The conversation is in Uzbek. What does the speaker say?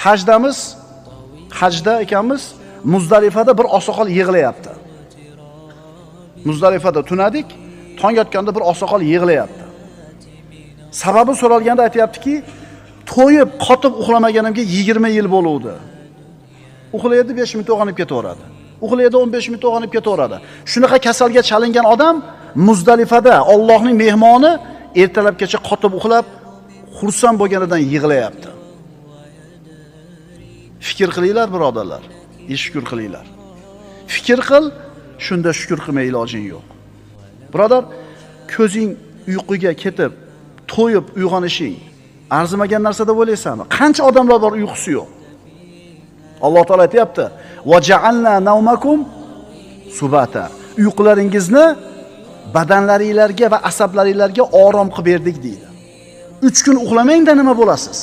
Hajdamiz, hajda ekanmiz, Muzdalifada bir oqsoqol yig'layapti. Muzdalifada tunadik, tong otganda bir oqsoqol yig'layapti. Sababi so'ralganda aytayaptiki, to'yib, qotib uxlamaganimga 20 yil bo'luvdi. Uxlaydi, 5 minut uyg'onib ketaveradi. Uxlaydi, 15 minut uyg'onib ketaveradi. Shunaqa kasalga chalingan odam Muzdalifada Allohning mehmoni ertalabgacha qotib uxlab, xursand bo'lganidan yig'layapti. Fikr qilinglar, birodarlar, shukr qilinglar. Fikr qil, shunda shukr qilmay ilojing yo'q. Birodar, ko'zing uyquga ketib, to'yib uyg'onishing arzimagan narsa deb o'ylaysanmi? Qancha odamlar bor uyqusi yo'q. Alloh taolo aytayapti: "Va ja'alna nawmakum subata." Uyqularingizni badanlaringizga va asablaringizga orom qilib berdik deydi. 3 kun uxlamangda nima bo'lasiz?